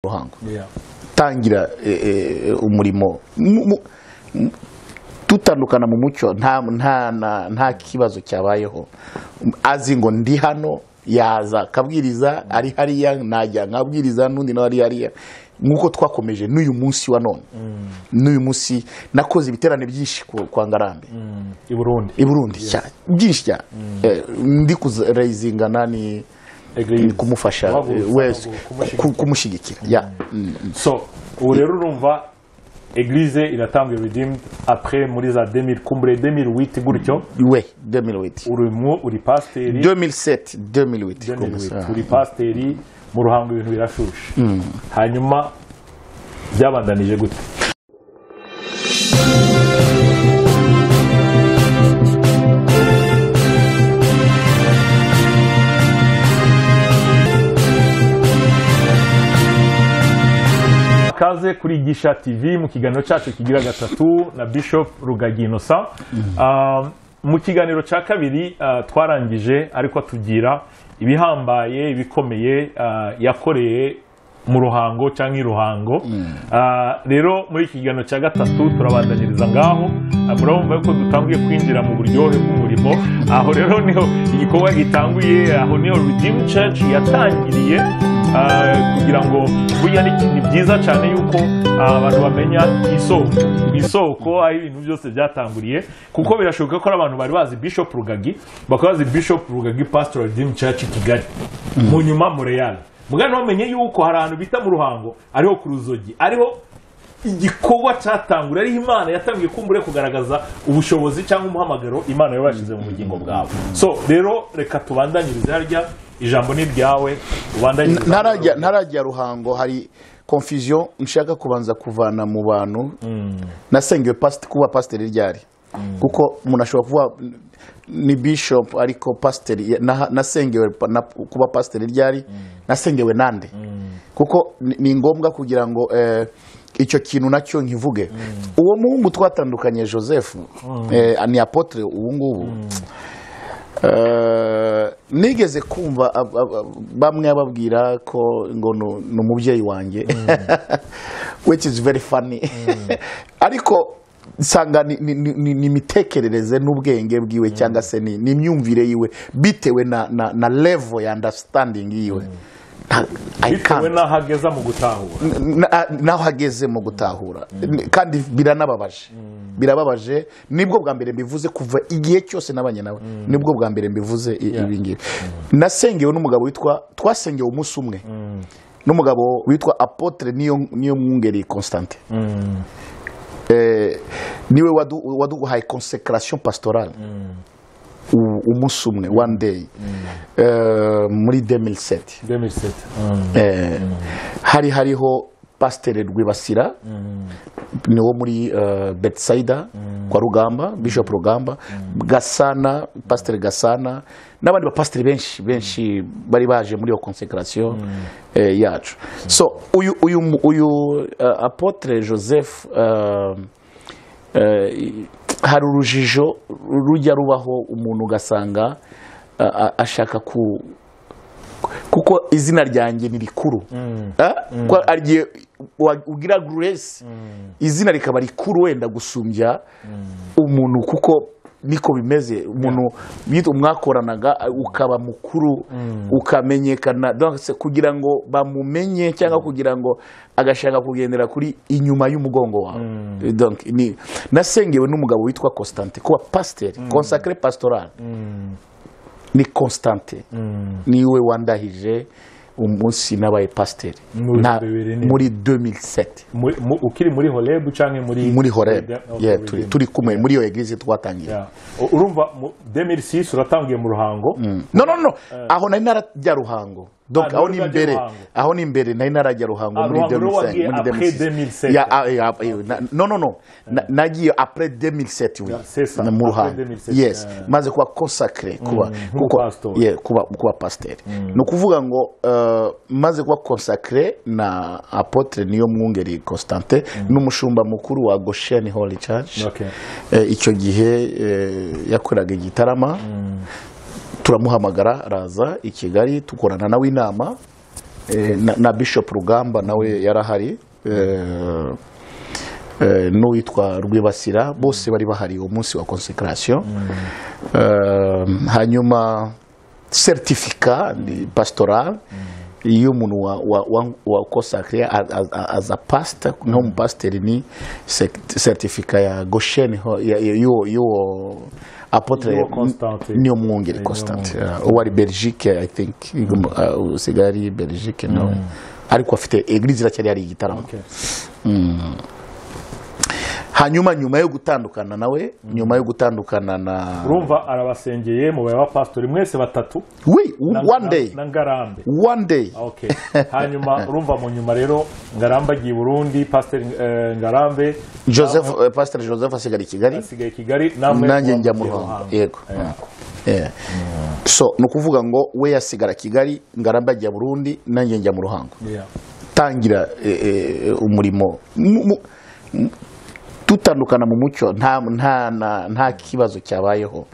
Ruhango tangira umurimo tutandukana mu mucyo, nta kibazo cyabayeho. Azi ngo ndi hano, yaza akabwiriza ari hariya, najya nkabwiriza n'undi nawe ari hariya, nk'uko twakomeje n'uyu munsi wa none. N'uyu munsi nakoze ibiterane byinshi kwa Ngarambe i Burundi, i Burundi cyane, byinshi cyane. Ndi kurezinga nani, kumufasha wese, kumushyigikira. So ubu rero urumva Eglise iratanguye Redeemed après muri za 2000 kumbure 2008 gutyo. We 2008. Uri uri pasteri 2007 2008 uri pasteri mu Ruhango, ibintu birashushe. Hanyuma byabandanije gute? Kaze kuri Gisha TV mu kiganiro cyacu kigira gatatu na Bishop Rugagi Innocent. Mu kiganiro cya kabiri twarangije ariko atugira ibihambaye ibikomeye yakoreye mu Ruhango cyangwa i Ruhango. Rero muri iki kiganiro cya gatatu turabandanyiriza ngaho. Murabumva ko dutanguye kwinjira mu buryohe bw'umurimo. Aho rero niho igikorwa gitanguye, aho niho Redeemed Church yatangiriye. Kugira ngo burya ni byiza cyane yuko abantu bamenya isoko aho ibintu byose byatanguriye, kuko birashoboka ko abantu bari bazi Bishop Rugagi, bakaba bazi Bishop Rugagi Pastor Redeemed Church Kigali, mu nyuma Montreal. Mugana bamenye yuko hari ahantu bita mu Ruhango, ariho ku Ruzogi, ariho igikorwa cyatangura, ariho Imana yatangiye kumbure kugaragaza ubushobozi cyangwa umuhamagaro Imana yabashize mu bugingo bwabo. So rero reka tubandanyirize harya, ijambo ni ryawe, ubandanyirize. Ntarajya Ruhango, hari confusion nshaka kubanza kuvana mu bantu. Nasengewe kuba pasiteri ryari, kuko umuntu ashobora kuba ni bishop ariko pasiteri. Nasengewe kuba pasiteri ryari, nasengewe nande? Kuko ni ngombwa kugira ngo icyo kintu nacyo nkivuge. Uwo muhungu twatandukanye Joseph, ni apotre ubu ngubu. Nigeze kumva bamwe ababwira ko ngo ni umubyeyi wanjye, which is very funny. Ariko nsanga ni imitekerereze n'ubwenge bwiwe, cyangwa se ni imyumvire yiwe, bitewe na level ya understanding yiwe, bitewe n'aho ageze mu gutahura, n'aho ageze mu gutahura. Kandi biranababaje, birababaje. Nibwo bwa mbere mbivuze kuva igihe cyose nabanye nawe, nibwo bwa mbere mbivuze ibi ngibi. Nasengewe n'umugabo witwa, twasengewe umunsi umwe n'umugabo witwa Apotre niyo Mwungeri Constantin. Niwe waduhaye consecration pastorale umunsi umwe, one day, muri 2007. Hari hariho Pasiteri Rwibasira, ni wo muri Betsaida kwa Rugamba, Bishop Rugamba, Gasana, Pasiteri Gasana n'abandi bapasiteri benshi benshi bari baje muri iyo consecration yacu. So uyu Apotre Joseph, hari urujijo rujya rubaho, umuntu ugasanga ashaka kuko izina ryanjye ni rikuru, ugira grace, izina rikaba rikuru wenda gusumbya umuntu, kuko niko bimeze. Umuntu mwakoranaga ukaba mukuru, ukamenyekana, kugira ngo bamumenye cyangwa kugira ngo agashaka kugendera kuri inyuma y'umugongo wawe. Donc nasengewe n'umugabo witwa Constantin kuba pasteur consacré pastoral. Ni Constantin niwe wandahije umunsi nabaye pasteur muri 2007. Ukiri muri Horeb cyangwa muri Horeb? Yeah, turi kumwe muri iyo eglise twatangiye. Urumva 2006 uratangiye mu Ruhango? No, aho nari narajya Ruhango. Donc aho ni imbere, aho ni imbere nari narajya Ruhango muri 2005, muri 2006. No, nagiye après 2007, oui, mu Ruhango. Yes, maze kuba consacré kuba kuba pasteur. No kuvuga ngo maze kuba consacré na Apotre niyo Mwungeri Constantin n'umushumba mukuru wa Goshen Holy Church. Icyo gihe yakoraga igitarama, turamuhamagara araza i Kigali, tukorana nawe inama. Na Bishop Rugamba nawe yarahari, n'uwitwa Rwibasira, bose bari bahari uwo munsi wa consecration. Hanyuma certificat pastoral iyo umuntu wa consacré as a pastor, nk'umupasiteri, ni certificat ya Goshen y'uwo apôtre. Y'uwo Constant. Niyo mwungeri Constant, uwo ari Belgique, I think usigaye ari Belgique nawe, ariko afite église iracyari hari igitaramo. Hanyuma nyuma yo gutandukana nawe, nyuma yo gutandukana na Urumva arabasengeye mu bapasitori mwese batatu. Oui, one day. Na Ngarambe. One day. Okay. Hanyuma urumva mu nyuma rero Ngarambe agiye i Burundi, Pastor Ngarambe. Joseph, Pastor Joseph asigara i Kigali. Asigaye i Kigali, namwe Nanjye njya mu mugiye Ruhango. Ruhango. Yego. Yeah. So ni ukuvuga ngo we yasigara Kigali, Ngarambe ajya Burundi, nanjye njya mu Ruhango. Tangira umurimo. Tutandukana mu mucyo, nta kibazo cyabayeho.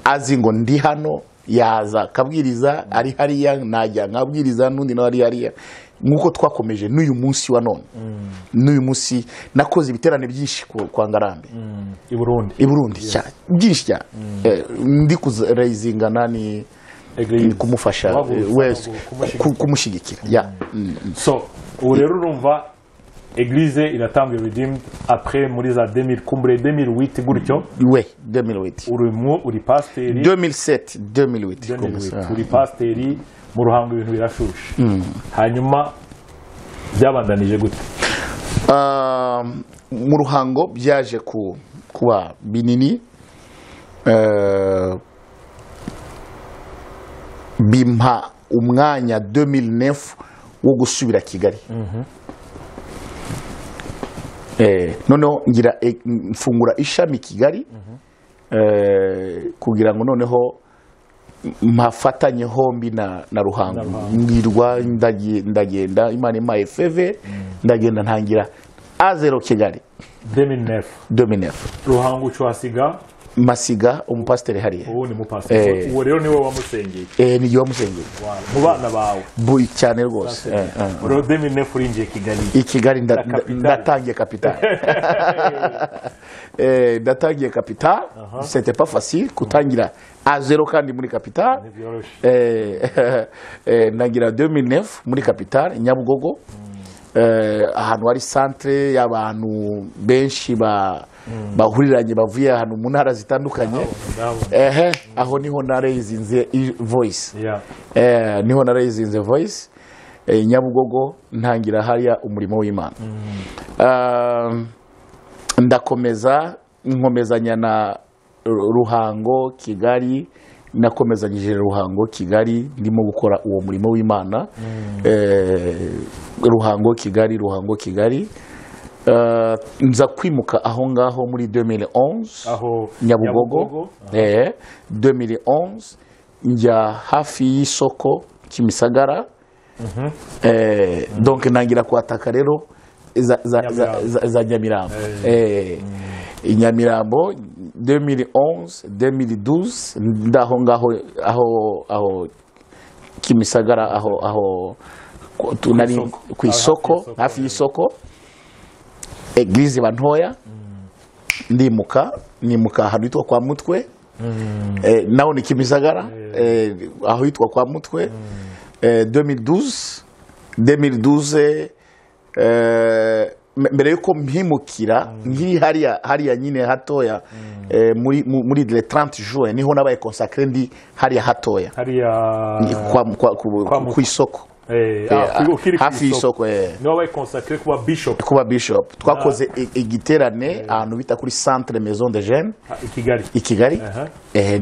Azi ngo ndi hano, yaza akabwiriza ari hariya, najya nkabwiriza, n'undi nawe ari hariya, nk'uko twakomeje n'uyu munsi wa none. N'uyu munsi nakoze ibiterane byinshi kwa Ngarambe. I Burundi. I Burundi cyane, byinshi cyane. Ndi kureyizinga nani. Église. Kumufasha. Guhagurutsa, wese. Kumushyigikira. Kumushyigikira ya. So ubu rero urumva église iratanguye, Redeemed, après muri za 2000, kumbure 2008 gutyo. We 2008. Uri mu uri pasiteri. 2007, 2008. 2008 uri pasiteri mu Ruhango, ibintu birashushe. Hanyuma byabandanije gute? Mu Ruhango byaje kuba binini, bimpa umwanya 2009 wo gusubira Kigali. Noneho ngira mfungura ishami Kigali, kugira ngo noneho mpafatanye hombi na Ruhango. Na Ruhango. Mbwirwa ndagenda, Imana impaye faveur, ndagenda ntangira à zéro Kigali. 2009. 2009. Ruhango ucuhasiga. Masiga umupasiteri hariya. Ubu ni mupasiteri. Uwo rero niwe wamusengeye? Eh, ni wamusengeye. Mu bana bawe. Buyi cyane rwose. Rero 2009 urinjiye Kigali. I Kigali La capitale. Ndatangiye capitale. Ndatangiye capitale, c'était pas facile kutangira à zéro kandi muri capitale. Ntibyoroshe. Ndagira 2009 muri capitale Nyabugogo, ahantu hari centre y'abantu benshi bahuriranye bavuye ahantu mu ntara zitandukanye. Ndabona. Ehe, aho niho nareyizinze voice. Niho nareyizinze voice, Nyabugogo, ntangira hariya umurimo w'Imana. Ndakomeza nkomezanya na Ruhango Kigali, nakomezanyije Ruhango Kigali, ndimo gukora uwo murimo w'Imana. Ruhango Kigali, Ruhango Kigali. Nza kwimuka aho ngaho muri 2011. Aho. Nyabugogo. 2011 njya hafi y'isoko Kimisagara. Donc ntangira kuhataka rero Nyamirambo. za Nyamirambo. I Nyamirambo 2011, 2012, ndaho ngaho aho Kimisagara, aho Isoko. ku isoko. Hafi y'isoko. Hafi y'isoko, église iba ntoya, ndimuka, nimuka ahantu hitwa kwa Mutwe. Naho ni Kimisagara, aho hitwa kwa Mutwe. 2012, 2012, mbere yuko mpimukira nkiri hariya hariya nyine hatoya, muri le 30 juin niho nabaye consacré, ndi hariya hatoya. Hariya. Kwa Kwa ku isoko. Ukiri ku Hafi isoko. y'isoko. Niwe wabaye consacré kuba bishop? Kuba bishop. Twakoze igiterane ahantu bita kuri centre Maison de Jeunes. I Kigali. I Kigali.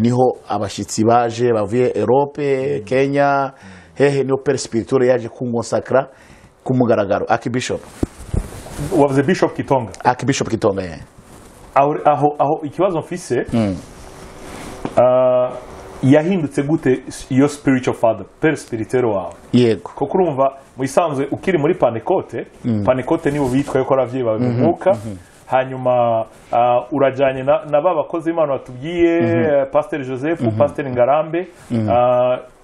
Niho abashyitsi baje bavuye Europe, Kenya, hehe. Niho père spirituel yaje kunkonsakra ku mugaragaro, archbishop. Wavuze Bishop Kitonga? Archbishop Kitonga. Aho ikibazo mfise, yahindutse gute iyo spiritual father, père spirituel wawe? Yego. Kuko urumva mu isanzwe ukiri muri Pantekote, Pantekote nibo bitwa yuko ari ababyeyi bawe mu mwuka. Hanyuma urajyanye na ba bakozi b'Imana batubwiye, Pasteur Joseph, Pasteur Ngarambe.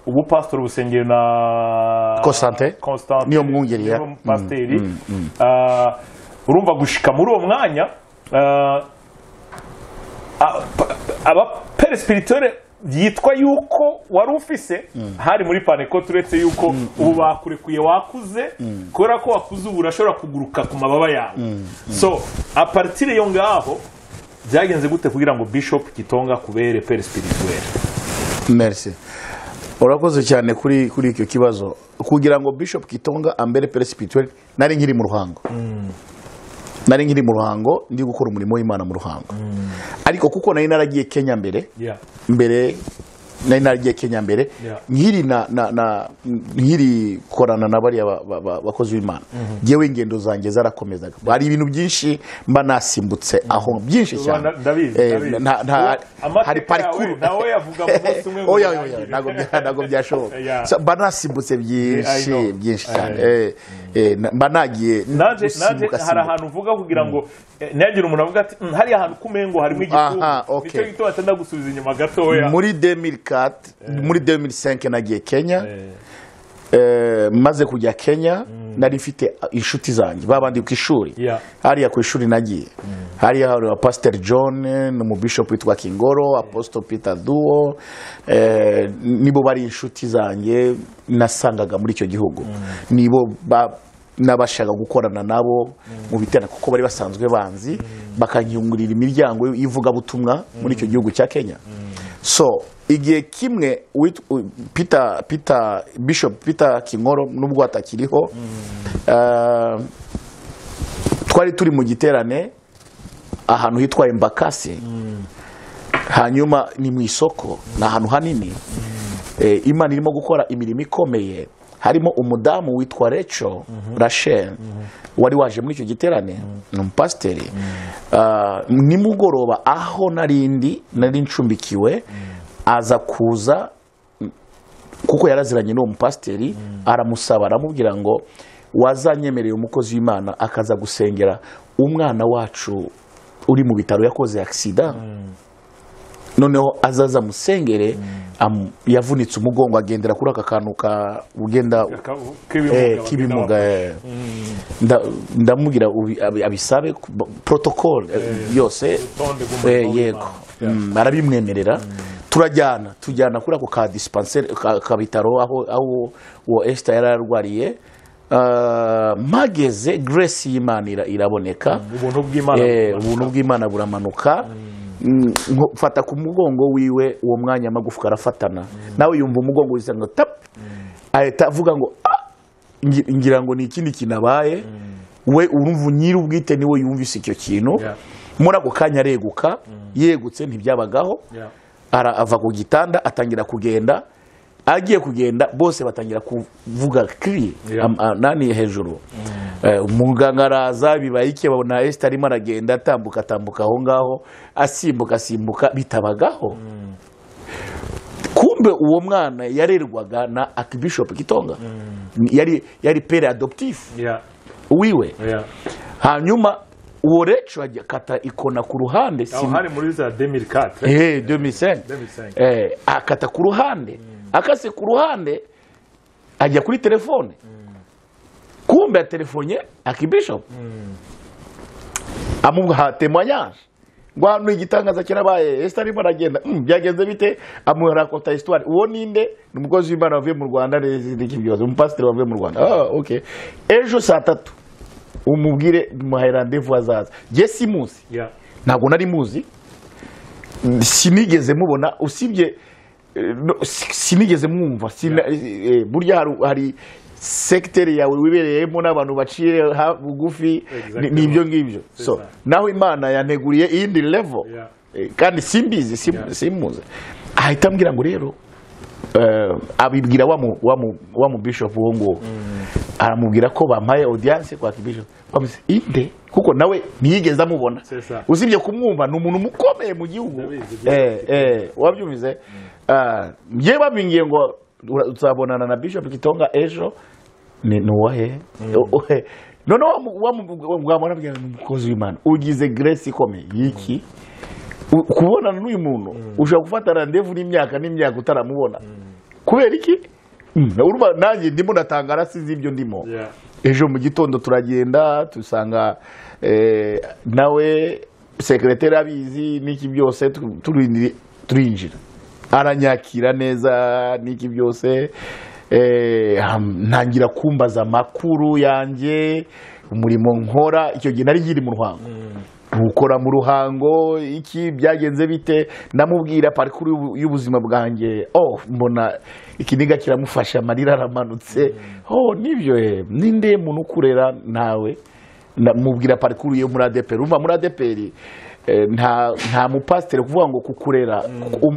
Ubu pastor busengeye na Constantin niyo mwungeri ya pasteri. Urumva gushika muri uwo mwanya aba père spirituel yitwa yuko wari ufise hari muri Pantekote, uretse yuko ubu bakurekuye wakuze, kubera ko wakuze ubu urashobora kuguruka ku mababa yawe. So a partir yo ngaho byagenze gute kugira ngo Bishop Kitonga kubere père spirituel? Merci, urakoze cyane kuri icyo kibazo. Kugira ngo Bishop Kitonga ambere père spirituel, nari nkiri mu Ruhango. Nari nkiri mu Ruhango ndi gukora umurimo w'Imana mu Ruhango. Ariko kuko nari naragiye Kenya mbere, mbere nari naragiye Kenya mbere, nkiri na nkiri korana na bariya bakozi b'Imana. Jewe ingendo zanjye zarakomezaga. Hari ibintu byinshi mba nasimbutse aho byinshi cyane. Hari parcours nawe yavuga mu munsi umwe. Oya oya, ntago byashoboka. Mba nasimbutse byinshi byinshi cyane. Mba nagiye naje hari ahantu uvuga kugira ngo ntihagire umuntu avuga ati hari ahantu kumengo harimo igituntu. Nicyo gituma atenda gusubiza inyuma gatoya. Muri 2004, muri 2005 nagiye Kenya. Maze kujya Kenya nari mfite inshuti zanjye babandi ku ishuri. Hariya ku ishuri nagiye. Hariya hari Pastor John n'umubishop witwa Kingoro, Apostle Peter Duo, nibo bari inshuti zanjye nasangaga muri icyo gihugu. Nibo nabashaga gukorana nabo mu bitana kuko bari basanzwe banzi, bakanyungurira imiryango ivuga butumwa muri icyo gihugu cya Kenya. So igihe kimwe Peter Bishop Peter Kingoro nubwo atakiriho, twari turi mu giterane ahantu hitwa Embakasi. Hanyuma ni mu isoko, na ahantu hanini. Imana irimo gukora imirimo ikomeye. Harimo umudamu witwa Rachel, Rachel wari waje muri icyo giterane, ni umupasiteri. Nimugoroba aho narindi nari ncumbikiwe, aza kuza kuko yaraziranye n'uwo mupasiteri, aramusaba aramubwira ngo wazanyemereye umukozi w'Imana akaza gusengera umwana wacu uri mu bitaro yakoze accident. Noneho azaza musengere, yavunitse umugongo agendera kuri aka kantu ka ugenda kibimuga. Ndamubwira abisabe protocol yose, yego arabimwemerera. Turajyana tujyana kuri ako ka dispensaire ka bitaro aho uwo Esther yararwariye. Mageze grace y'Imana iraboneka, ubuntu bw'Imana buramanuka. Mfata ku mugongo wiwe uwo mwanya amagufwa arafatana, nawe yumva umugongo wisanga tap, ahita avuga ngo ngira ngo ni ikindi kinabaye. We urumva nyiri ubwite niwe yumvise icyo kintu. Muri ako kanya areguka, yegutse ntibyabagaho, ava ku gitanda atangira kugenda. Agiye kugenda bose batangira kuvuga kiri nani hejuru. Umuganga araza bibaye iki, babona Esther arimo aragenda atambuka atambuka aho ngaho, asimbuka asimbuka bitabagaho. Kumbe uwo mwana yarerwaga na Archbishop Kitonga. Yari père adoptif wiwe. Hanyuma uwo Rachel akata ikona ku ruhande, hari muri za 2004 2005, akata ku ruhande, akase ku ruhande ajya kuri telefone. Kumbe telefonye Archbishop amuha témoignage ngo hano igitangaza kirabaye, Esther arimo aragenda, byagenze bite, amuha raconta histoire. Uwo ninde? Ni umukozi w'Imana wavuye mu Rwanda, n'iki byose, umupasiteri wavuye mu Rwanda. Okay, ejo saa 3 umubwire muhaye rendez-vous azaza. Je simuzi, ntabwo nari muzi, sinigeze mubona, usibye sinigeze mwumva. Burya hari secteur yawe wibereyemo n'abantu baciye bugufi, nibyo ngibyo. So naho Imana yanteguriye iyindi level, kandi simbizi simuze. Ahita ambwira ngo rero abibwira wa mu bishop uwo ngo aramubwira ko bampaye audience kwa bishop. Bamuze inde, kuko nawe ntiyigeze amubona, usibye kumwumva ni umuntu mukomeye mu gihugu. Wabyumvise? Ngiye babingiye ngo uzabonana na Bishop Kitonga ejo, ni nuwahe? Noneho wamubwira umukozi w'Imana ugize grace ikomeye yiki kubonana n'uyu muntu, ushobora gufata rendez-vous n'imyaka n'imyaka utaramubona. Kubera iki? Urumva nanjye ndimo ndatangara, sinzi ibyo ndimo. Ejo mu gitondo turagenda tusanga nawe sekreteri abizi n'iki byose, turinjira, aranyakira neza n'iki byose. Ntangira kumbaza amakuru yanjye, umurimo nkora. Icyo gihe nari nkiri mu Ruhango, gukora mu Ruhango iki byagenze bite, ndamubwira parcours y'ubuzima bwanjye. Oh, mbona ikiniga kiramufasha, amarira aramanutse. Oh, nibyo, ninde muntu ukurera nawe? Ndamubwira parcours yo muri ADEPR. Urumva muri ADEPR nta mupasiteri kuvuga ngo kukurera.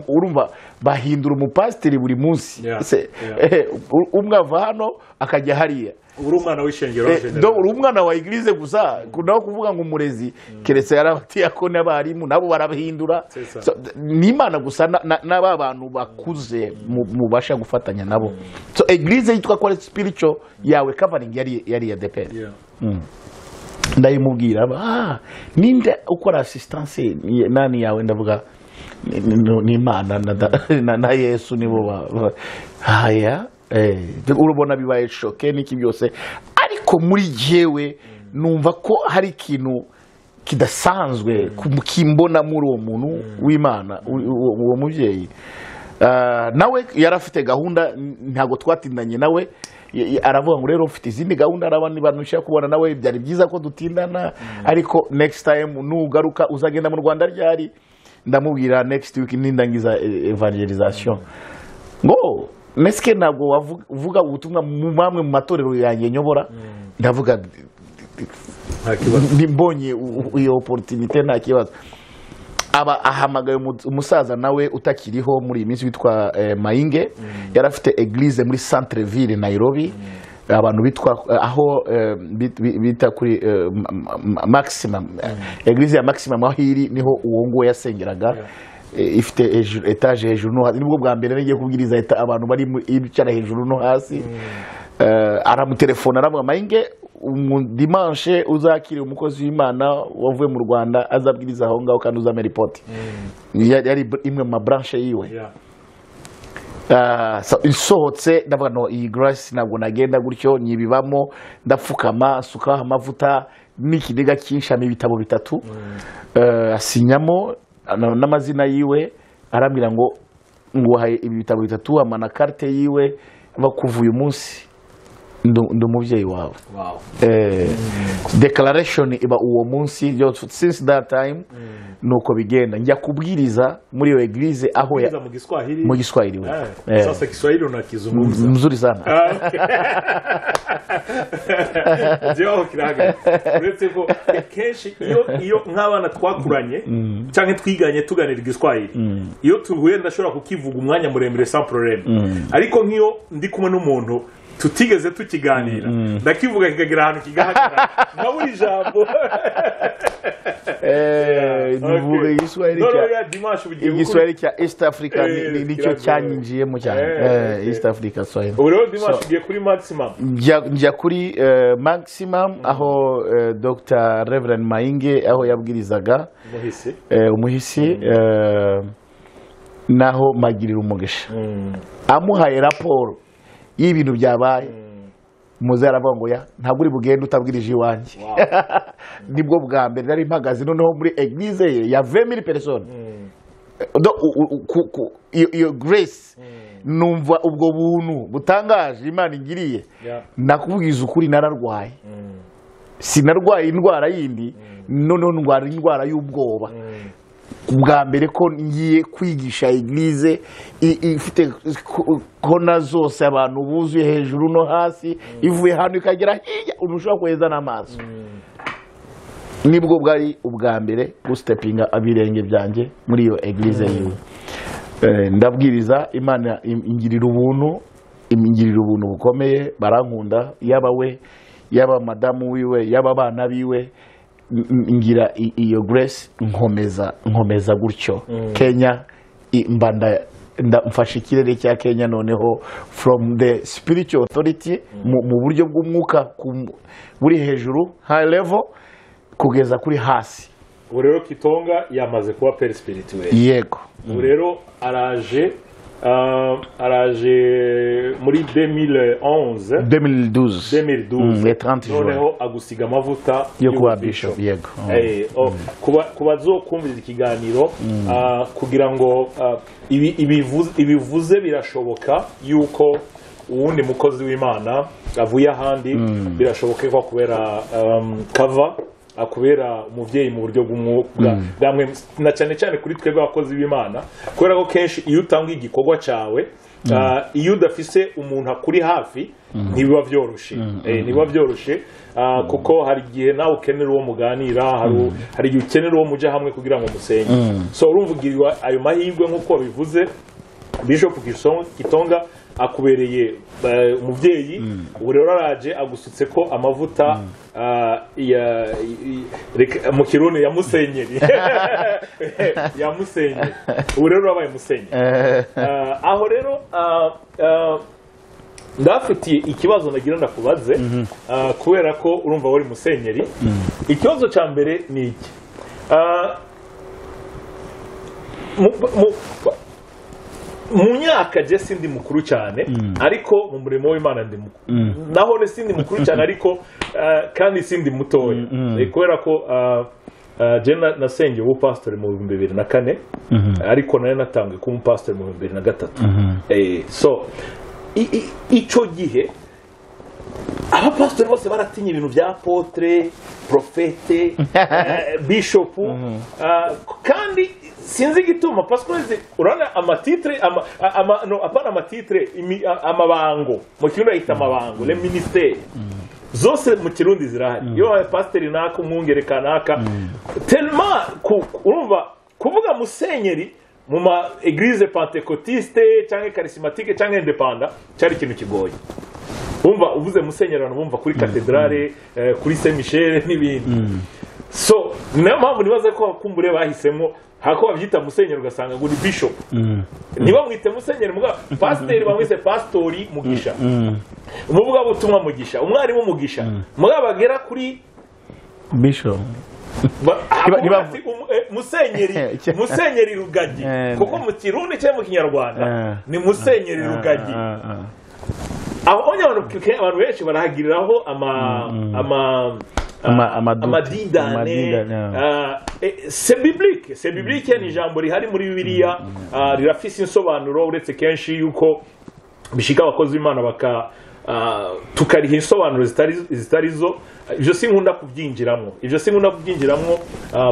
Urumva bahindura umupasiteri buri munsi, umwe ava hano akajya hariya. Uri umwana w'ishengero, uri umwana wa église gusa, naho kuvuga ngo umurezi keretse yarabatiako n'abarimu nabo barabahindura. Ni Imana gusa n'aba bantu bakuze mubasha gufatanya nabo. So église yitwa ko spiritual yawe covering yari ya ADEPR. Ndayimubwira, ninde ukora assistance nani yawe? Ndavuga ni Imana na Yesu nibo. Haya, urubona bibaye choqué n'iki byose, ariko muri jewe numva ko hari ikintu kidasanzwe kimbona muri uwo muntu w'Imana, uwo mubyeyi. Nawe yarafite gahunda, ntabwo twatindanye nawe. Aravuga ngo rero mfite izindi gahunda, arabandi bantu nshaka kubona nawe, byari byiza ko dutindana, ariko next time nugaruka uzagenda mu Rwanda ryari? Ndamubwira next week nindangiza evangelisation. Ngo meske ntabwo wavuga ubutumwa mu mamwe mu matorero yanjye nyobora? Ndavuga mbonye iyo opportunité, nta kibazo. Aba ahamagaye umusaza nawe utakiriho muri iyi minsi witwa Mainge, yari afite église muri centre ville Nairobi, abantu bitwa aho bita kuri Maximum, église ya Maximum aho iri niho uwo nguwo yasengeraga. Ifite étage hejuru no hasi. Nibwo bwa mbere nagiye kubwiriza abantu bari bicara hejuru no hasi. Aramutelefona, aravuga: "Mainge, dimanche uzakire umukozi w'Imana wavuye mu Rwanda azabwiriza aho ngaho kandi uzame report." Yari imwe mu ma branche yiwe. Nsohotse ndavuga no iyi grace ntabwo nagenda gutyo, nyibibamo, ndapfukama, nsukaho amavuta n'ikiniga cyinshi, ibitabo bitatu, asinyamo n'amazina yiwe, arambwira ngo nguhaye ibi bitabo bitatu, amana carte yiwe, bakuva uyu munsi ndi umubyeyi wawe. Declaration iba uwo munsi. Since that time nuko bigenda, njya kubwiriza muri iyo église aho ya mu Kiswahili. Mu Kiswahili we. Sasa Kiswahili unakizungumza mzuri sana. Jewe kiraga uretse ko kenshi iyo nk'abana twakuranye cyangwa twiganye tuganira Igiswahili, iyo tuhuye ndashobora kukivuga umwanya muremure sans problème, ariko nk'iyo ndi kumwe n'umuntu tutigeze tukiganira, ndakivuga kikagera ahantu kigahagarara nkabura ijambo. Nivuga Igiswahili cya Igiswahili cya East Africa, nicyo cyanyinjiyemo cyane, East Africa Swahili. Ubu rero dimanche ugiye kuri Maximum. Njya kuri Maximum aho Dr Reverend Mainge aho yabwirizaga, umuhisi, naho magirira umugisha, amuhaye raporo y'ibintu byabaye. Muze aravuga ngo ya ntabwo uri bugende utabwirije iwanjye. Nibwo bwa mbere nari mpagaze noneho muri église ye ya 20000 personnes. Iyo grace, numva ubwo buntu butangaje Imana ingiriye. Nakubwiza ukuri, nararwaye, sinarwaye indwara yindi, noneho ndwara indwara y'ubwoba bwa mbere ko ngiye kwigisha église ifite kona zose, abantu buzuye hejuru no hasi, ivuye hano ikagera hirya, ushobora kohereza n'amaso. Nibwo bwari ubwa mbere gustepinga abirenge byanjye muri iyo église yiwe. Ndabwiriza, Imana ingirira ubuntu, ingirira ubuntu bukomeye, barankunda, yaba we, yaba madamu wiwe, yaba abana biwe. Ngira iyo grace, nkomeza gutyo. Kenya mba mfashe ikirere cya Kenya noneho from the spiritual authority, mu buryo bw'umwuka buri hejuru, high level, kugeza kuri hasi. Ubu rero Kitonga yamaze kuba père spirituel. Yego. Ubu rero araje. Araje muri 2011, 2012. 2012. Le 30 juin. Noneho agusiga amavuta yo kuba y'ububishop. bishop, yego. Kuba kubazokumviriza ikiganiro, kugira ngo ibivuze birashoboka yuko uwundi mukozi w'Imana avuye ahandi, birashoboka ko akubera cover, akubera umuvyeyi mu buryo bw'umwuka bwamwe, na cyane cyane kuri twebwe abakozi b'Imana, kubera ko kenshi iyo utanga igikorwa cyawe, iyo udafise umuntu akuri hafi, ntibiba byoroshe. Ntibiba byoroshe, kuko hari igihe nawe ukenera uwo muganira, hari igihe ukenera uwo muja hamwe kugira ngo musenge. So urumva ugiriwe ayo mahirwe nk'uko wabivuze, Bishop Gitonga akubereye umuvyeyi. Ubu rero araje agusutse ko amavuta, mu Kirundi ya musenyeri, ya musenyeri. Ubu rero urabaye musenyeri. Aho rero ndafitiye ikibazo nagira ndakubaze, kubera ko urumva wari musenyeri. Ikibazo cya mbere ni iki: mu myaka je sindi mukuru cyane, ariko mu murimo w'Imana ndi mukuru. Naho ne sindi mukuru cyane, ariko kandi sindi mutoya. Kubera ko je nasengeye ubupasitori mu 2004, ariko nari natangiye kuba umupasitori mu 2003. So ico gihe abapasitori bose baratinye ibintu bya apôtre, prophète, bishop, kandi sinzi igituma, parce que urabona amatitre, ama, no, apana amatitre, amabango, mu Kirundi bayita amabango, les ministères zose mu Kirundi zirahari. Iyo wabaye pasiteri naka, umwungere kanaka, tellement urumva kuvuga musenyeri mu ma église pentecôtiste cyangwa charismatique cyangwa indépendant cyari ikintu kigoye. Wumva uvuze musenyeri, abantu bumva kuri katedrale, kuri Saint Michel n'ibindi. So niyo mpamvu nibaza ko kumbure bahisemo hako babyita musenyeri, ugasanga ngo ni bishop, ntibamwite musenyeri. Muga pasiteri bamwise pastori Mugisha, umuvugabutumwa Mugisha, umwarimu Mugisha, muga bagera kuri bishop ati, musenyeri, musenyeri Rugagi, kuko mu Kirundi cyangwa mu Kinyarwanda ni musenyeri Rugagi. Aho onye abantu benshi barahagiriraho ama Amadoute. Amadidane. Amadidane, C'est biblique, c'est biblique, ni ijambo rihari muri Bibiliya, rirafise insobanuro, uretse kenshi yuko bishika abakozi b'Imana baka tukariha insobanuro zitari zo. Ibyo sinkunda kubyinjiramo, ibyo sinkunda kubyinjiramo,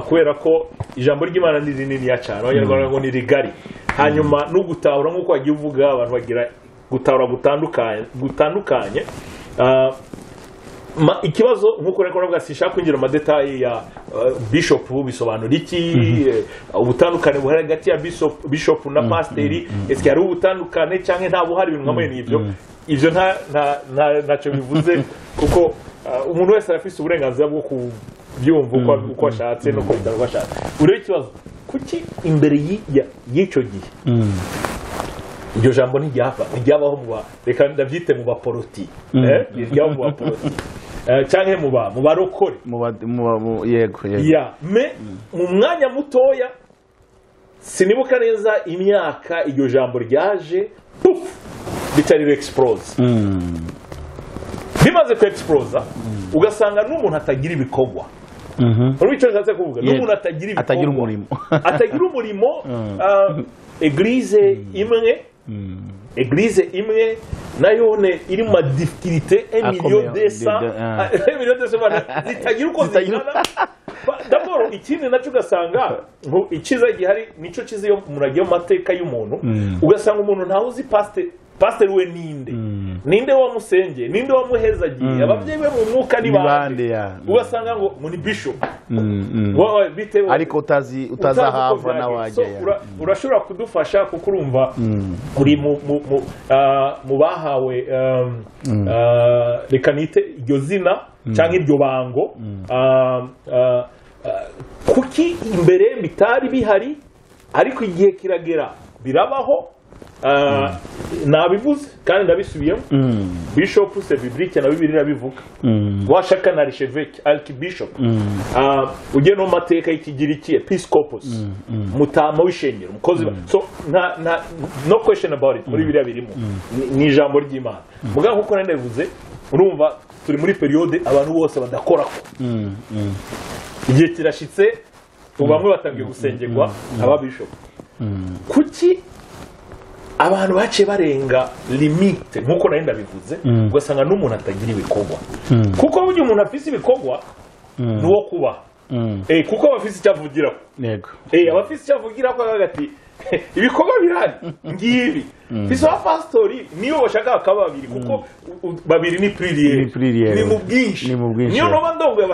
kubera ko ijambo ry'Imana ni rinini cyane, Abanyarwanda ngo ni rigari. Hanyuma no gutahura, nk'uko wagiye uvuga, abantu bagira gutahura gutandukanye. Ikibazo nk'uko rero navuga, sinshaka kwinjira mu madétails ya bishop bisobanura iki, ubutandukane buhari hagati ya bishop na pasiteri, ese hari ubutandukane cyangwa nta buhari, ibintu nka mwene ibyo. Ibyo ntacyo bivuze, kuko umuntu wese arafise uburenganzira bwo kubyumva uko ashatse no kubitara uko ashatse. Urebe ikibazo, kuki imbere y'icyo gihe iryo jambo ntiryabaho mu ba, reka ndabyite mu baporoti, ntiryabaho mu baporoti, canke mu barokore? Yego. Ya me mu mwanya mutoya, sinibuka neza imyaka iryo jambo ryaje, puf, bitari explose. Bimaze ku explosa, ugasanga n'umuntu atagira ibikorwa. Urumva icyo nshatse kuvuga? N'umuntu atagira ibikorwa, atagira umurimo. Atagira umurimo, église imwe, église imwe nayone iri mu madifficultés, 1 million Akomeye, 200, 1 million 200 zitagira uko zingana. D'abord ikindi nacyo, ugasanga ngo icyiza gihari nico cyiza, iyo umuntu agiye mu mateka y'umuntu, ugasanga umuntu ntawe uzi pasiteri we ninde, ninde wamusengeye, ninde wamuhezagiye, ababyeyi be mu mwuka ni Ni bande. Bande, ya. Ugasanga ngo ni bishop. Wowe bitewe Ariko utazi utazi utazi uko ahava byagenze. n'awajya. So, urashobora kudufasha, kuko urumva uri mu bahawe, reka nite iryo zina cyangwa iryo bango. Kuki imbere bitari bihari, ariko igihe kiragera birabaho? Nabivuze kandi ndabisubiyemo, bishop c'est biblique, na Bibiliya irabivuga, washaka na archevêque, archbishop. Ujye no mu mateka y'Ikigiriki, episcopos, mutama w'ishengero, umukozi. So nta no question about it, muri Bibiliya birimo. Ni ijambo ry'Imana. Mugabo nkuko nari ndabivuze, urumva turi muri période abantu bose badakorako. Igihe kirashitse, ubu bamwe batangiye gusengerwa aba bishop. Kuki abantu baciye barenga limite, nkuko nari ndabivuze, ugasanga n'umuntu atagira ibikorwa? Kuko burya umuntu afise ibikorwa ni uwo kubaha, kuko aba afise icyo avugiraho. Aba afise icyo avugiraho, akavuga ati: "Ibikorwa birahari ngibi." Fise abapasitori niyo bashaka bakaba babiri, kuko babiri ni pluriel. Ni pluriel. Ni mu bwinshi. Ni mu bwinshi. Niyo noba ndongoye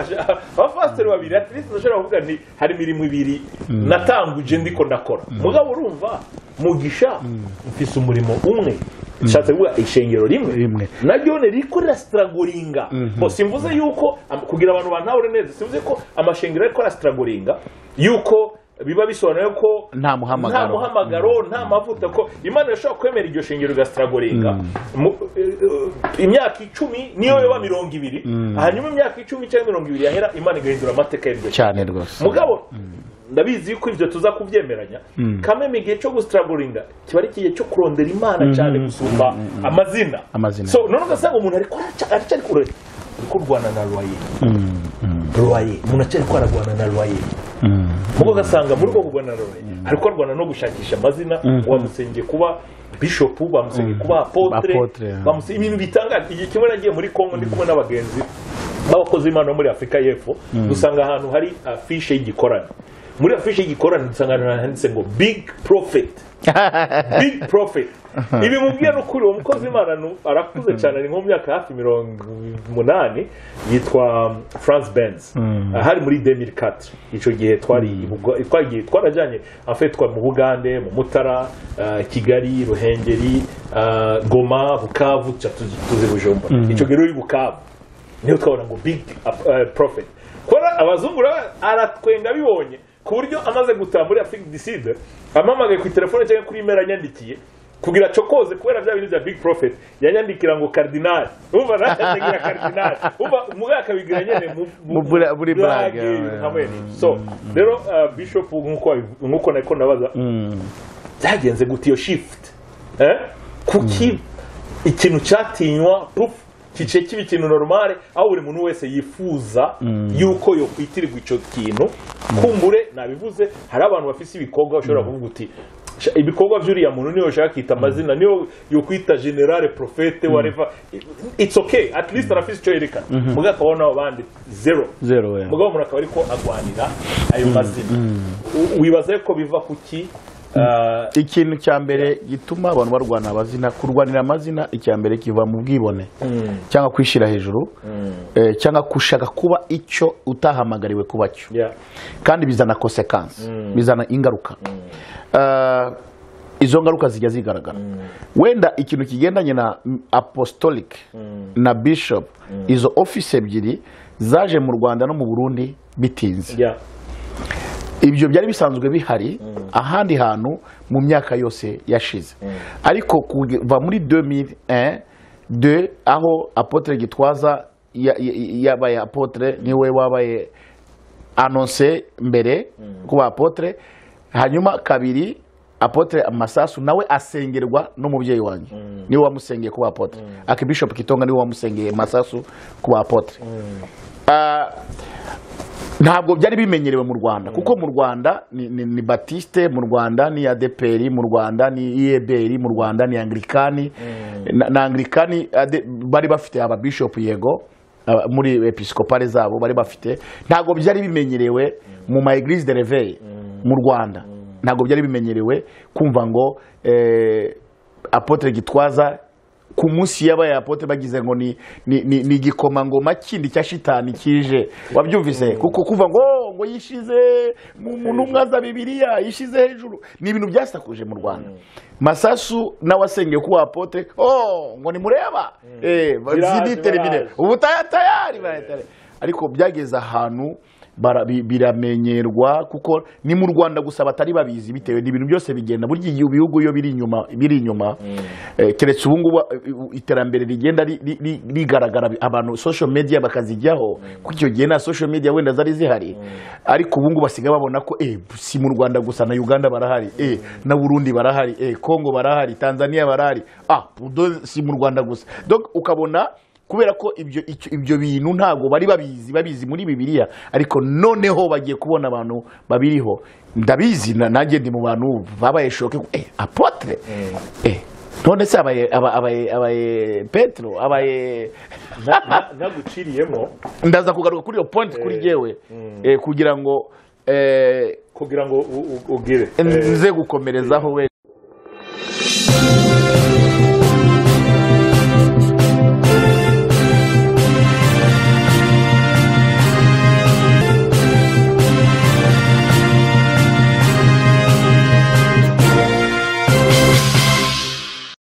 abapasitori babiri, at least ndashobora kuvuga nti hari imirimo ibiri natanguje ndiko ndakora. Mugabo urumva, Mugisha, mfise umurimo umwe, nshatse kuvuga ishengero rimwe, Rimwe. naryo ririko rirastrugglinga. Bo simvuze yuko kugira abantu bantahure neza, simvuze ko amashengero ariko arastrugglinga yuko biba bisobanuye ko Nta muhamagaro. nta muhamagaro, nta mavuta, ko Imana ishobora kwemera iryo shengero rigastrugglinga imyaka 10, niyo yoba 20, hanyuma imyaka 10 cyangwa 20 yahera, Imana igahindura amateka y'iryo shengero. Cyane rwose. Mugabo ndabizi yuko ibyo tuza kubyemeranya kameme, igihe cyo gustrugglinga kiba ari igihe cyo kurondera Imana cyane gusumba amazina. Amazina. So none ugasanga umuntu ariko aracyari kure, ari kurwana na loyer. Loyer, umuntu acyari ko ararwana na loyer. Mugo ugasanga muri uko kurwana na loyer ariko arwana no gushakisha amazina. Wamusengeye kuba bishop, bamusengeye kuba apôtre, Apôtre, yeah. bamusengeye ibintu bitangaje. Igihe kimwe nagiye muri Kongo ndi kumwe n'abagenzi b'abakozi b'Imana bo muri Afurika y'Epfo, dusanga ahantu hari affiche y'igikorane. Muri affiche y'igikorane dusanga ahantu handitse ngo "Big Prophet", "Big Prophet". Ibi mubwiye ni ukuri. Uwo mukozi w'Imana arakuze cyane, ari nko mu myaka hafi 80, yitwa Franz Benz. Hari muri 2004. Icyo gihe twari twagiye, twarajyanye, en fait twari mu Bugande, mu Mutara, Kigali, Ruhengeri, Goma, Bukavu, tuca tuzi Bujumbura. Icyo gihe uri Bukavu niyo twabona ngo "Big Prophet". Kubera abazungu rero, aratwenga bibonye, ku buryo amaze gutaha muri Afrique du Sud ampamagaye ku telefone cyangwa kuri email anyandikiye kugira cokoze, kubera bya bintu bya "Big Prophet", yanyandikira ngo "Cardinal". Umva, nanjye "Cardinal". Umva, mugabo akabigira nyene Muri blague, blague, hamwe n'ibyo. So rero bishop, nkuko nako nabaza, byagenze gute iyo shift? Kuki ikintu cyatinywa puf kice kiba ikintu normale, aho buri muntu wese yifuza yuko yokwitirirwa ico kintu? Kumbure nabivuze, hari abantu bafise ibikorwa ushobora kuvuga uti: "Ibikorwa by'uriya muntu niyo ushaka kwita amazina, niyo yokwita général, prophète, whatever, it's okay, at least arafise icyo yerekana." Mugabo akabona abandi zero. Zero, yeah. Mugabo umuntu akaba ariko agwanira ayo mazina. Wibaza ko biva kuki? Ikintu cya mbere gituma abantu barwana amazina, kurwanira amazina, icya mbere kiva mu bwibone cyangwa kwishyira hejuru, cyangwa gushaka kuba icyo utahamagariwe kuba cyo. Kandi bizana conséquences, bizana ingaruka. Izo ngaruka zijya zigaragara. Wenda ikintu kigendanye na apostolic na bishop, izo office ebyiri zaje mu Rwanda no mu Burundi bitinze. Ibyo byari bisanzwe bihari ahandi hantu mu myaka yose yashize, ariko kuva muri 2001 2, aho apôtre Gitwaza yabaye apôtre, niwe wabaye annoncé mbere kuba apôtre, hanyuma kabiri apôtre Masasu nawe asengerwa n'umubyeyi wanjye, niwe wamusengeye kuba apôtre. Archbishop Kitonga niwe wamusengeye Masasu kuba apôtre. Ntabwo byari bimenyerewe mu Rwanda, kuko mu Rwanda ni Baptiste, mu Rwanda ni ADEPR, mu Rwanda ni IEBR, mu Rwanda ni Anglikani. Na Anglikani bari bafite ababishopu, yego, muri episcopale zabo bari bafite. Ntabwo byari bimenyerewe mu ma église de réveil mu Rwanda. Ntabwo byari bimenyerewe kumva ngo apôtre Gitwaza ku munsi yabaye apôtre bagize ngo ni igikomangoma kindi cya shitani kije. Wabyumvise? Kuko kuva ngo "Oh, ngo yishize mu ntumwa za Bibiliya, yishize hejuru", ni ibintu byasakuje mu Rwanda. Masasu nawe asengeye kuba apôtre, oh, ngo nimureba Biraje, zini termine baraje. ubu tayari tayari. Ariko byageze ahantu Biramenyerwa kuko ni mu Rwanda gusa batari babizi, bitewe n'ibintu byose bigenda burya igihe ibihugu iyo biri inyuma, keretse ubu ngubu iterambere rigenda rigaragara, abantu social media bakazijyaho, kuko icyo gihe nta social media wenda zari zihari. Ariko ubu ngubu basigaye babona ko si mu Rwanda gusa, na Uganda barahari, na Burundi barahari, Congo barahari, Tanzania barahari, si mu Rwanda gusa. Donc ukabona kubera ko ibyo bintu ntabwo bari babizi muri Bibiliya, ariko noneho bagiye kubona abantu babiriho. Ndabizi, nanjye ndi mu bantu babaye choqué, apôtre, none se abaye Petro, abaye Ntaguciriyemo. Ndaza kugaruka kuri iyo point kuri jyewe, kugira ngo kugira ngo ugire nze gukomerezaho we.